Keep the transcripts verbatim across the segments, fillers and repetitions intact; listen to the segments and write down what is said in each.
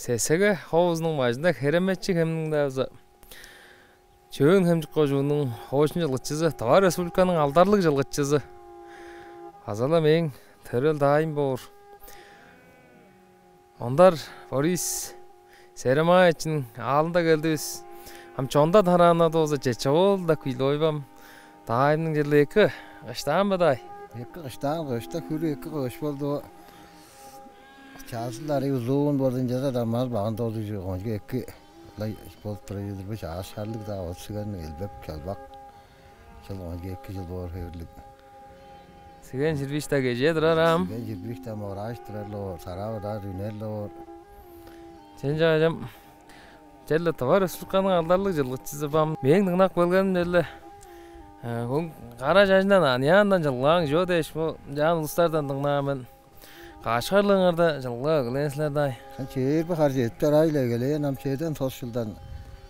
Сесеге ховузунуң бажында Херемечи хемниң-даа база Чөөн-Хемчик кожууннуң хоочун чылгычызы, Тыва Республиканың алдарлыг чылгычызы, база-ла мээң төрел даайым боор Ондар Борис Серемаевичиниң аалында келдивис. Ам чонда тарааннады болза, чечевол-даа Куйлуевам даайымның черле эки кыштаан бе, даай? Эки кыштаан, кышта хүрү эки кыш болду. Чазылары узуун болзун, чаза дамал багын долу кончуг эки болуп турар-дыр бе, чааш харлыг-даа, ол сиген элбек, чалбак. Чыл кончуг эки чыл боор хевирлиг. Сиген чирбиш-даа кежээ турар ам. Сиген чирбиш-даа морааш турар-ла боор, сараа-даа үнер-ле боор. Чен чаажам, черле Тыва Республиканың алдарлыг чылгычызы бам. Мээң дыңнап келгеним черле, э, хүн кара чажындан, аныяандан чылгаан чүве дээш, бо чаан улустардан дыңнаан мен. Каш харлыыңарда чылгылап эгелээн силер, даай? Хан чээрби хар чедиптер ай-ла эгелээн, ам чеден тос чылдан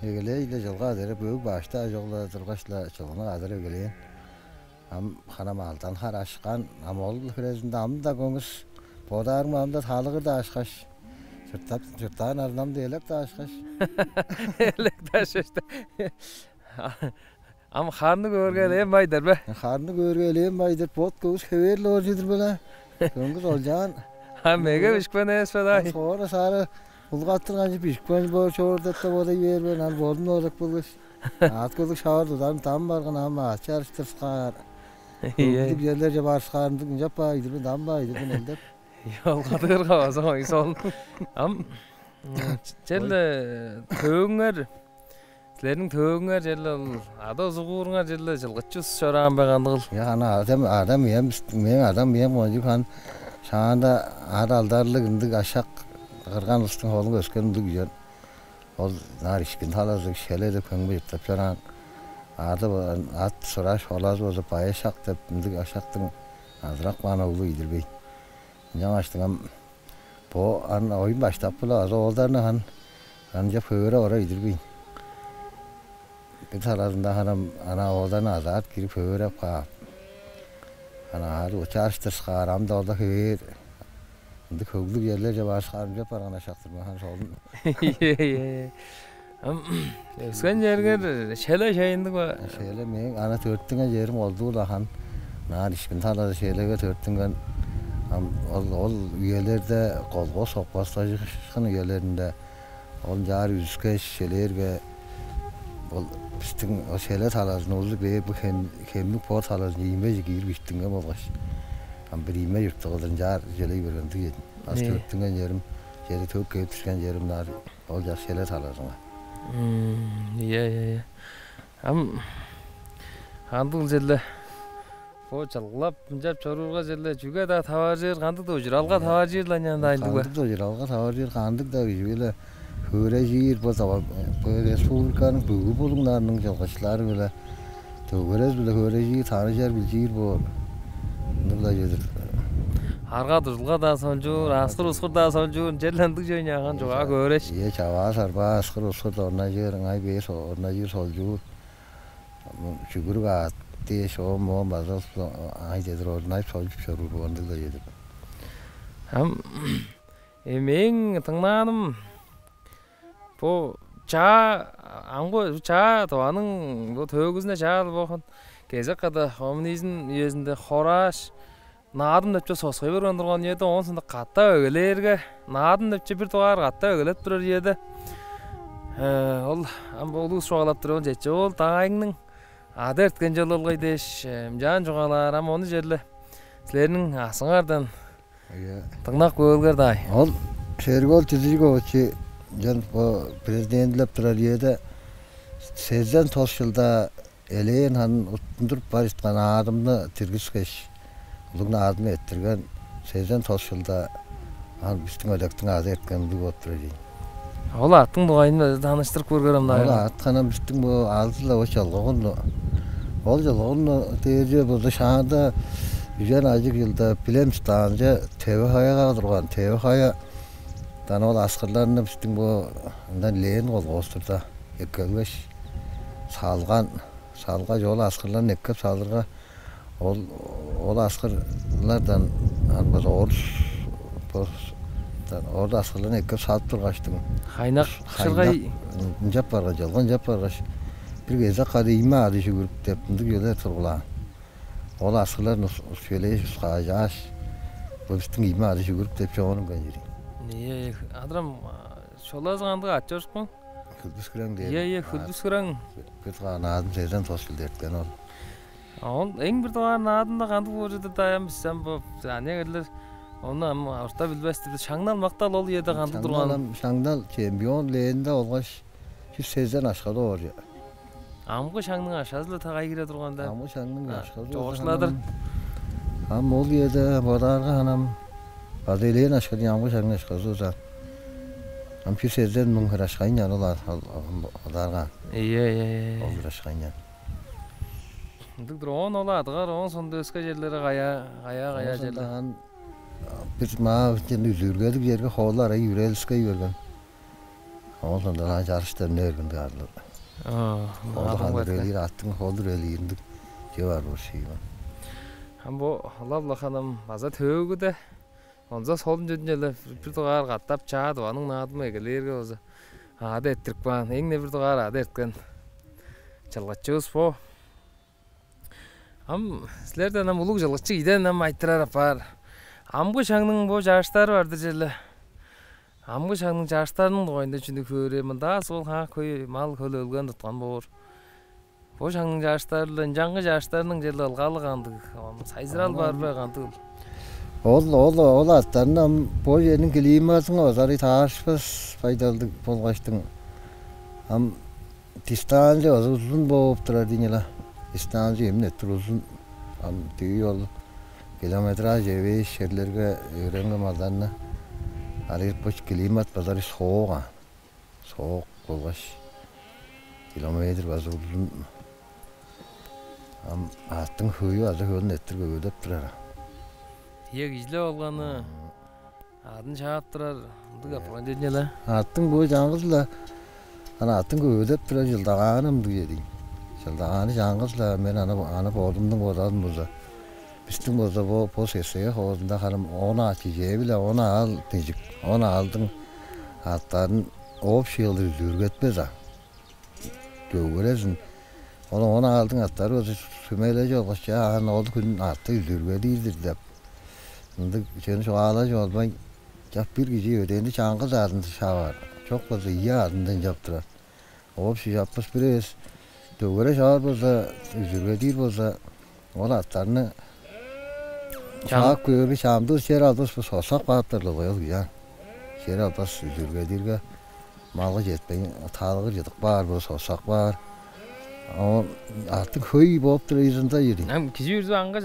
эгелээш-ле чылгы адырып, өг-башты ажок-ла тургаш-ла чылгыны адырып эгелээн. Ам ханам алдан хар ашкан, ам ол хирезинде ам-даа көңүс бодаарым, ам-даа талыгыр-даа ашкаш, чыртап, чыртаан арнам-даа элек-даа ашкаш. Элек-даа ашкаш. Ам харны көөрге элээн бай-дыр бе? Харны көөрге элээн бай-дыр, бот-көвүс хевээр-ле боор чүве-дир бе-ле. Көңгүс олчаан. А меге бишкен эвес бе, даай? Соора саары улгаттырган чүве бишкен боор чоор деп-даа бодай бээр мен, аны бодум оолак болгаш. Аът көдүк шавар тударын там барган, ам аът чарыштырышкаар. Ийе. Көглүг черлерже барышкаарымдыг, ынчап баай-дыр мен, там баай-дыр мен элдеп. Ийе, ол кадыгырга база оюн сол. Ам, м, черле төөгүңер, силерниң төөгүңер черле ол ада-узугууруңар черле чылгычы ус чораан бе, кандыгыл? Я, ана адам, адам ием, мээң адам ием кончуг хан шаанда ада алдарлыг ындыг ашак кырган улустуң холунга өскен ындыг үен. Ол ынаар Ишкин талазы Шеле деп хемге чурттап чораан. Ады, ат сураш, олазы болза Бай-Ашак деп, ындыг ашактың азырап каан оглу ийдирбейн. Ынчангаштың ам бо ан оюн баштап-биле азы оолдарны хан, ынча хөөреп ора ийдирбейн. Бир талазында ханам ана оолдарны азаат кирип хөөреп каап. Ана аары учаарыштырышкаар, ам-даа олда хевээр. Ындыг хөглүг черлерже башкаарымча барган ашактыр мен хан солун. Ийе, ийе. Ам өскен чериңер Шеле шайындыг ба? Шеле мээң ана төрүттүнген черим ол-дур-ла хан. Наар Ишкин талазы Шелеге төрүттүнген. Ам ол, ол үелерде колхоз сокпастажышкын үелеринде ол ынчаар үзүскеш, Шелээрге ол бистиң ол Шеле талазын улуг бээр бо хем, хемниг бо талазын иймеже киир биштинген болгаш. Ам бир ийме чурттугузун ынчаар желей берген дигин. Ас төрүттүнген черим, чеди төк кээп дүшкен черим наар ол чак Шеле талазынга. М, ийе, ийе, ийе. Ам кандыг черле бо чылгылап мынчап чоруурга черле чүге-даа таваржыр, кандыг-даа ужуралга таваржыр-ла ынчан даайдыг бе? Кандыг-даа ужуралга таваржыр, кандыг-даа кижи-биле хөөрежир бо, бо республиканың бүгү булуңнарының чылгычылары-биле, төгерес-биле хөөрежир, таныжар, билчир боор. Ындыг-ла чедир. Арга-дуржулга-даа солчуур, аскыр-ускур-даа солчуур, черле ындыг чөй няаган чугаа көөреш. Ийе, чаваа-сарбаа, аскыр-ускур-даа орнажыр, ыңай-бээр со-, орнажыр, солчуур. Чүгүрүк аът дээш, оон-моон база ай дедир орнайып солчуп чоруур болган-дыр-ла чедир. Ам, э, мээң дыңнааным, бо чаа, амгы чаа Тываның бо төөгүзүнде чаа-ла болган кезек када коммунизм үезинде хорааш, Наадым деп чүве соксай берген турган үеде, оон соонда катап эгелээрге, Наадым деп чүве бир дугаар катап эгелеп турар үеде, э, ол ам бо улус чугаалап турар, ол чече ол даайыңның ада эрткен чылы болгай дээш, э, ынчаан чугаалаар, ам ону черле силерниң аксыңардан Ийе. Дыңнап көөлгер даай. Ол Шериг-оол Чизирикович ынчан бо президентлеп турар үеде сезен тос чылда элээн ханын уттундуруп бар чыткан Наадымны диргискеш, улуг Наадымны эрттирген, сезен тос чылда ам бистиң Өлектиң ады эрткен улуг болуп турар ийин. Ол аъттың дугайын таныштырып көргерем, ол даай. Ол аът ханам бистиң бо алды-ла ол чылгы кунну. Ол чылгы кунну дээрже болду шаанда үжен ажыг чылда билем стаанча Теве-Хаяга турган. Теве-Хаядан ол аскырларны бистиң бо ындан Ленин колхоз турда эккелгеш, салган. Салгаш, ол аскырларны эккеп салырга, ол, ол аскырлардан ам база орус, бо Орда аскырларын эккеп салып тургаштың. Хайнак, хайнак шыргай. Ынчап барган, чылгы ынчап баргаш, бир кезек кады ийме аъды чүгүрүп деп, ындыг чүвелер тургулаан. Ол аскырларын ус-, ус-, чүвелээш, ускаажааш, бо бистиң ийме аъды чүгүрүп деп чоон үнген чүве. Ийе, адырам, шолазы кандыг аът чорушкун? Хүлбүскүрең дээр. Ийе, ийе, хүлбүскүрең. Бир дугаар наадым сезен тос чылда эрткен ол. А ол эң бир дугаар наадымда кандыг болчу-дур даан, бис ам бо ане керлер ону ам орта билбес-тир бис. Шаңнал-мактал ол үеде кандыг турган? Шаңнал ам, шаңнал чемпион легенда болгаш чүс сезен акша-даа орчу. Амгы шаңның акшазы-ла тагай кире турган-даа. Амгы шаңның акшазы чогуш-ла-дыр. Ам ол үеде бодаарга, ханам, база элээн акша-дыр ийин, амгы шаңның акшазы болза. Ам чүс сезен муң хире акша ийин ол, ол, ол бодаарга. Ийе, ийе, ийе. Ол хире акша ийин. Ындыг-дыр, оон ол адыгар, оон соонда өске черлерге каяа, каяа, каяа черлер? Оон соонда ам бир маа черле үзүргедиг черге, холу арай Уральскиге берген. Оон соонда ам чарыштар үнер ындыг арлы. Аа, холу адым ханы бар. Үрелиир, аъттың холу үрелиир ындыг чүве бар болур шииван. Ам бо ылап-ла, ханам, база төөгүде, онза солун чүдүн черле бир, бир дугаар катап чаа Тываның наадымы эгелээрге болза, аъды эрттирип каан, эң-не бир дугаар аъды эрткен чылгычывыс бо. Ам силерден ам улуг чылгычы кижиден ам айтырар апаар. Амгы шаңның бо чарыштары бар-дыр черле. Амгы шаңның чарыштарының дугайында чүнү хөөрээр, мында ол хаа хөй мал-хөл өлген туткан боор. Бо шаңның чарыштары-биле ынчангы чарыштарның черле ылгалы кандыг? Оон сайзырал бар бе, кандыгыл? Ол, ол, ол аъттарны ам бо черниң климатынга база-ла таарышпас байдалдыг болгаштың, ам дистанция база узун бооп турар дийин-не. Дистанция эмин эрттир узун. Ам дөө ол километраже эвээш черлерге өөренген малдарны, арай бо климат база-ла соок аан. Соок болгаш километр база узун. Ам аъттың хөйү база хөөнүн эрттир көвүдеп турар. Ийе, кижилеп алганы, аъдын шаап турар, ындыг апарган чүве-ле. Аъттың бо чаңгыс-ла, ана аъттың көвүдеп турар чылдагааны ындыг чүве дийин. Чылдагааны чаңгыс-ла, мен аны, аны бодумнуң бодалым болза. Бистиң болза бо, бо Сесеге хоозунда харын он аът чижээ-биле, он аал дижик, он аалдың аъттарын общий кылдыр үзүргетпес аа. Дөгерезин. Ол он аалдың аъттары болза сүмележип алгаш, чаа, аны ол хүн аътты үзүргедир-дир деп, ындыг чүвени чугаалажып албайн, чап бир кижи өдээнде чаңгыс аъдын шаап аар, чок болза ийи аъдындан чаптырар. Общий чаппас бир эвес, дөгере чаар болза, үзүргедир болза, ол аъттарны чаап көөрге, чамдыызы чер албас, бо соксап кааптар-ла болгай ол кижи. Чер албас, үзүргедирге, малга четпейн, талыгыр чыдып каар, бо соксап каар. Ол аъттың хөй бооп турар ызында ийин. Ам кижи бүрүзү аңгы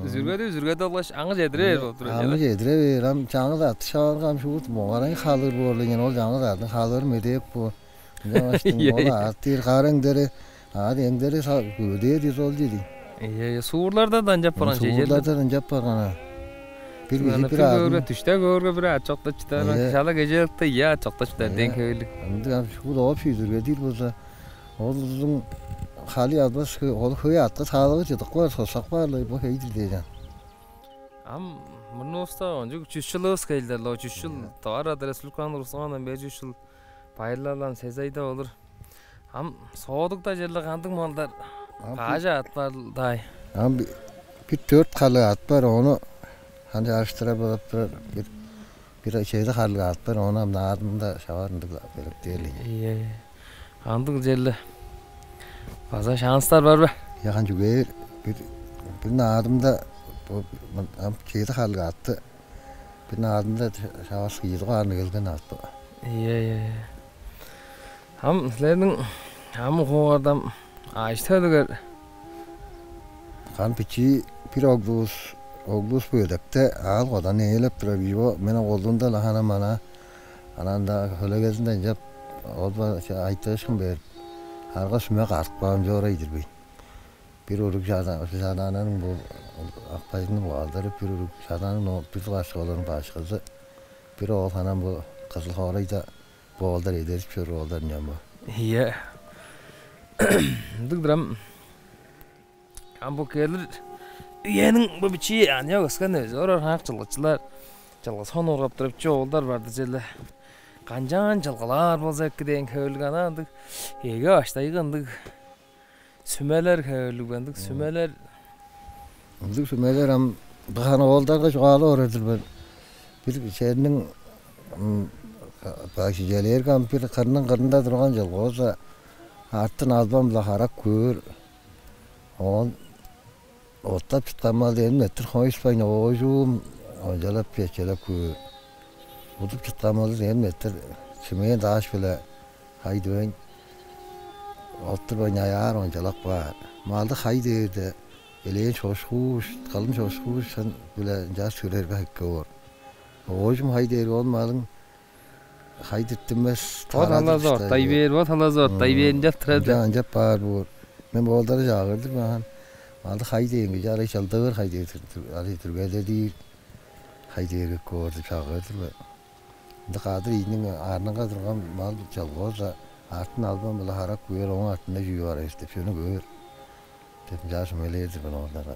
үзүргеди, үзүргеди болгаш аңгы чедире бээр болуп турар. Аңгы чедире бээр. Ам чаңгыс аътты шаап алырга, ам шуут моңгарай халыыр боор-ла ийин, ол чаңгыс аъттың халыыры медээп боор. Ынчангаштың ол аът дээр кара эңдери, аът эңдери көвүдээр дээш ол чүве дийин. Ийе, ийе, суурларда-даа ынчап барган чүве. Суурларда-даа ынчап барган аа. Бир кижи бир аъдын, дүште көөрге бир аът чоктап чыдар, шала кежээликте ийи аът чоктап чыдар, дең хевирлиг. Ындыг ам шуут общий үзүргедир болза, ол узун халый албас, ол хөй аътка талыгыр чыдып каар, соксап каар-ла, бо хей-дир дээш аан. Ам мурнувуста кончуг чүс чылывыс кээр-ле, чүс чыл, Тыва Арат Республиканың тургустунгандан бээр чүс чыл байырлалаан сес айда болур. Ам соодугда черле кандыг малдар, каш аът бар-даа? Ам бир дөрт харлыг аът бар, ону харын чарыштырар болуп турар. Бир, бир чеди харлыг аът бар, ону ам наадымда шаваар ындыг белеткээр-ле. Ийе, ийе. Ындыг черле база шанстар бар бе? Яхан чүгээр бир, бир наадымда бо, ам чеди харлыг аътты бир наадымда шаварышкы ийи дугаарында келген аът бо. Ийе, ийе, ийе. Ам силерниң ам хуугардам ажы-төлүңер? Харын бичии бир оглувус, оглувус бо өдекте аал-кодан ээлеп турар кижи бо. Мен оголдуунда-ла харын ам ана, ана ында хөлегезинде ынчап ол айтыышкын берип, арга-сүме кадып каан чоор ийдирбейн. Бир уруг чада-, чадаананың бо акпажының бухгалтеры, бир уруг чадааның но-, бир дугаар школаның башкызы, бир оол харын ам бо Кызыл хоорайда бо оолдар эдерип чоруур оолдар ынчан бо. Ийе. Ындыг-дыр ам. Ам бо келир үениң бо бичии аныяк-өскен өзү орар хаак чылгычылар, Чылгы сон ургап турар чоолдар бар-дыр чүве-ле. Канчаан чылгылаар болза эки дээн хевирлиг, анаа ындыг эге баштайгы ындыг сүмелер хевирлиг бе, ындыг сүмелер. Ындыг сүмелер ам бо ханы оолдарга чугаалап орар-дыр мен. Бир черниң, м, ба-, чижээлээрге ам бир кырның кырында турган чылгы болза, артын албан-биле харап көөр. Оон оттап чыткан малды эмин эрттир хойушпайн, оожум ончалап, чечелеп көөр. Удуп чыткан малды эмин эрттир чимээн дааш-биле хай дивейн, оттурбайн аяар ончалап каар. Малды хай дээрде элээн чошкууш, кылын чошкууш, шын-биле ынчаар сүрерге хай боор. Оожум хай дээрге ол малың хай диттинмес. Бо талазы оттай бээр, бо талазы оттай бээр, ынчап турар. Ынча, ынчап баар боор. Мен болдары чагырдым аан. Малды хай дээн кижи арай чылдыыр хай дээр, арай дүргеледир хай дээрге көөр деп чагырдым мен. Ында кадыр ийниң арнынга турган мал чылгы болза, артын албан-биле харап көөр, ооң артында чүү бар эвес деп, шөне көөр деп, ынчаар сүмелээр-дир мен оолдарга.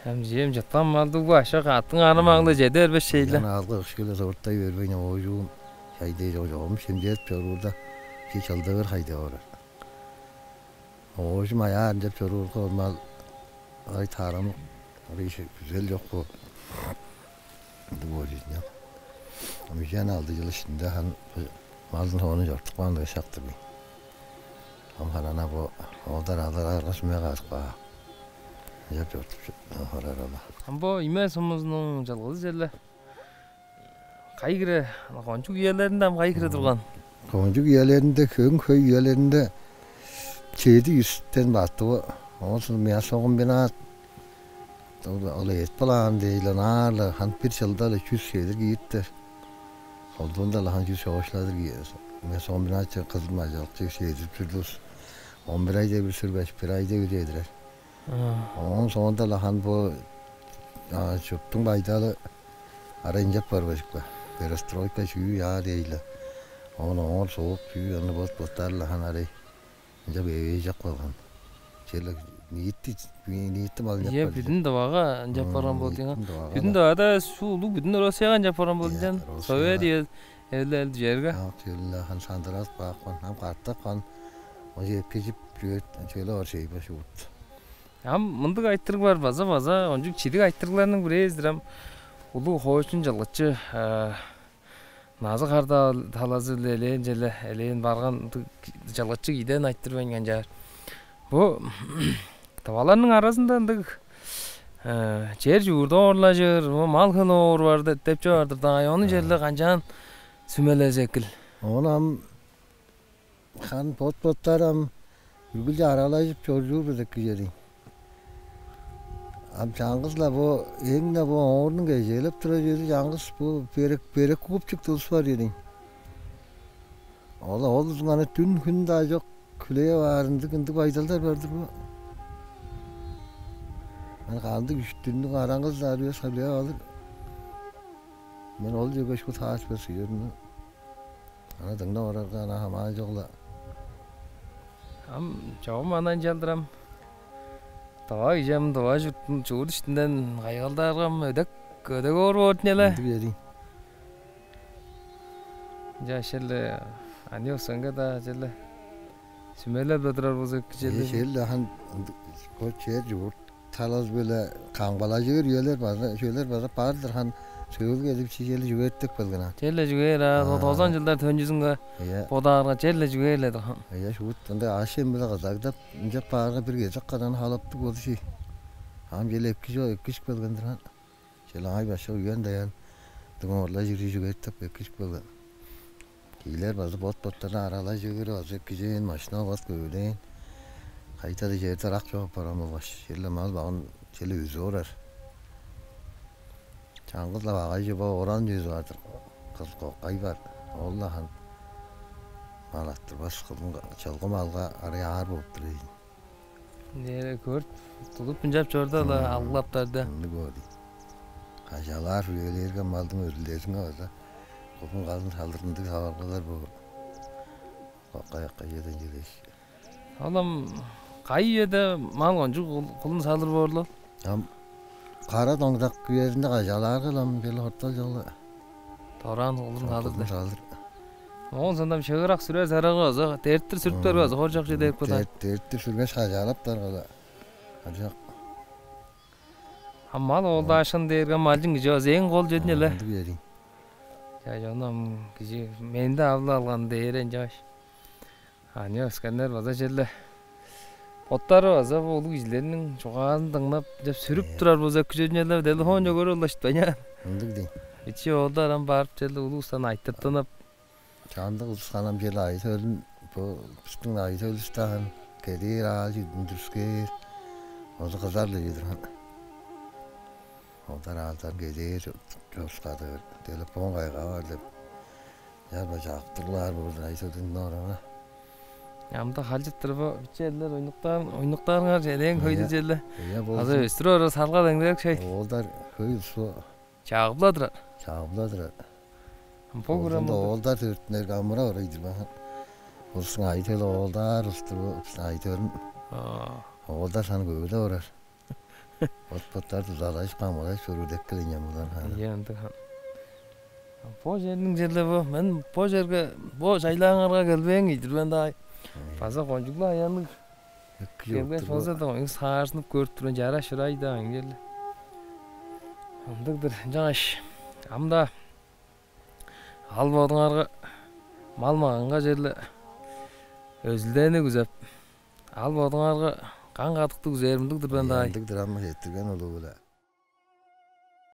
Ам чиэм чыткан малдыг бо ашак аттың аны-маңны чеде бербес шейле. Ынчан алгы ышкылы сортай бербейн, оожум чайдей чогум шимчээп чоруурда, чи чылдыыр хай деп орар. Оожум аяар ынчап чоруурга, ол мал ай тарамык, ырый күзел чок бо. Ындыг боор ийин. Ам үжен алды чыл иштинде хан малдың соонун чортуп каан дыгышак-тыр мен. Ам ханана бо одар алар аргаш үме каазып каа. Ыяп чортуп орар ала. Ам бо Име сумузунуң чылгызы черле кайы хире, кончуг үелеринде ам кайы хире турган? Кончуг үелеринде, хөң хөй үелеринде чеди үстен баттывы. Оон соң мясокомбинат ол эт былаан дейле, ынаар-ла хан бир чылда-ла чүс чедир кииптер. Холдуунда-ла хан чүс чогуушладыр киир. Мен сомбинаачы кызыл мажалыкчы чедирип турдувус. Он бир айда бир сүрбеш, бир айда бир чедирер. Оон соонда-ла хан бо чурттуң байдалы арай ынчап барбажык ба. Перестройка чүү яа дейле. Оон оңор сооп чүү аны бот боттар-ла хан арай ынчап эвээжек болган. Черле ниитти, ниитти мал ынчап Ийе, барган. Бүдүн Тывага ынчап барган болду ийин. Бүдүн Тывага. Бүдүн Тывада улуг бүдүн Россияга ынчап барган болду ийин. Совет үе эвлел жерге. Ам черле хан сандырап каапкан, ам катап кан. Ожа эпкежип чүвет чүвеле бар шей баш уут. Ам мындыг айтырыг бар база база ончук чидиг айтырыгларның бирээзи-дир ам улуг хоочун чылгычы Назы-Хар талазы-биле элээн черле, элээн барган чылгычы киден айтырбайн канчаар. Бо тываларның аразында ындыг чер-чуурда оорлажыр, бо мал хыл оор бар деп чоор-дур даай. Ону черле канчаан сүмелезекил? Ону ам хан бот-боттар ам үргүлчү аралажып чоржуур бис эки чериң. Ам чаңгыс-ла бо эң-не бо оорнуң кежээлеп турар чери чаңгыс бо берек берек куупчук тылыс бар чериң. Ол ол узуңганы дүн хүн-даа чок хүлээп аар ындыг ындыг байдалдар бар-дыр бо. Аны кандыг үш дүннүң араңгыз-даа үрүвес хүлээп алыр. Мен ол чегеш бу таарышпас үйөрүнү. Аны дыңнап орарга ана хамаан чогла. Ам чогум анан чалдырам. Дава кижи ам дава чурттун чуут иштинден кайгалдааргам өдек өдек оор боордун эле. Ындыг эриң. Жашылы ани осанга да жерле сүмелеп турар болза кижели. Жерле хан бо чер жуурт талазы-биле камгалажыр үелер база чүвелер база бар-дыр хан сөөлгү эдип чижели чүгээртип келген ан. Черле чүгээр аа тозон жылдар төнчүзүнге бодаарга черле чүгээриле-дир хан. Эя шуут ында аашем биле кызагдап ынчап баарга бир кезек кадан халаптыг болуш ий. Ам чел эки чо эккишип келген-дир хан. Чел ай башка үен даян дыңоорлай чүрү чүгээртип эккишип келген. Киилер база бот-боттарны аралажы кирип азы кижээн машина алгас көөлээн. Кайда-даа черде ырак чогуп барган болгаш, черле мал багын черле үзүп орар. Чаңгыс-ла багайжы бо оран чүвези бар-дыр. Кыз кокай бар. Ол-ла хан мал аттырбас кылын чылгы малга арай аар болуп тур ийин. Нээрээ көрүп, тудуп ынчап чорда-ла алгылаптарда. Ындыг боор дейт. Кажалаар хүрээлээрге малдың өрүлдезинге база кудун калын салдырындыг саваргалар боор. Кокка-якка чеден чедеш. Ол ам кайы үеде мал кончуг кулун салыр боорлу? Ам кара доңдак үезинде кажалаарга-ла, ам бир ортал чогла. Дораан улун салыр-дыр. Салыр. Оон сондам шыырак сүрер сарага база, дерттир сүрүптер база, хоржок чеде эрик бодан. Дерттир сүргеш, кажаалаптар кала. Хоржок. А мал оолдаашкын дээрге малчың кижи база эң кол чедине-ле. Ындыг бериң. Чай, ону ам кижи менде авла алган дээрен чаш. Ани өскеннер база черле боттары база бо улуг кижилерниң чугаазын дыңнап, деп сүрүп турар болза, күжүрүнчелер телефон чогур улаштпайн. Ындыг дейм. Ичи оолдар ам барып черле улуустан айтыртынып. Чамдык улус канам черле айы-төлүн, бо бистиң айы-төлүстаан кедээр аажы үндүрүскээр. Оду кызар-ла чедир. Одар аалдар кедээр чоскады, телефон кайга бар деп. Яр бажаактырлаар болду айсылдың орага. Амда халчыттыр бо бичеллер уйнуктаар уйнуктаарыңар желең хөйдү желле. Ийе болду. Аза өстүрүп ора салга деңдерек шей. Оолдар хөй улсу. Чагыбла турар. Чагыбла турар. Бо гурам оолдар төрүттүнер камыра орайдыр баан. Улсуң айдыл оолдар улстур бо айдылын. Оолдар саны көбүле орар. От-боттар дузалажып камгалай чоруур деп келген болар ханы. Ийе ындыг хан. Бо черниң черле бо мен бо черге бо жайлааңарга келбээн ийдир мен даай. База кончугла аянныг. Келгеш болза да оюң саарзынып көрүп турган чара шырай-даа ынчалла. Ындыг-дыр. Ынчангаш ам-даа ал бодуңарга мал-маганга черле өзүлдээни күзеп, ал бодуңарга каң кадыкты күзээр мындыг-дыр мен даай. Ындыг-дыр ам четтирген улуу-биле.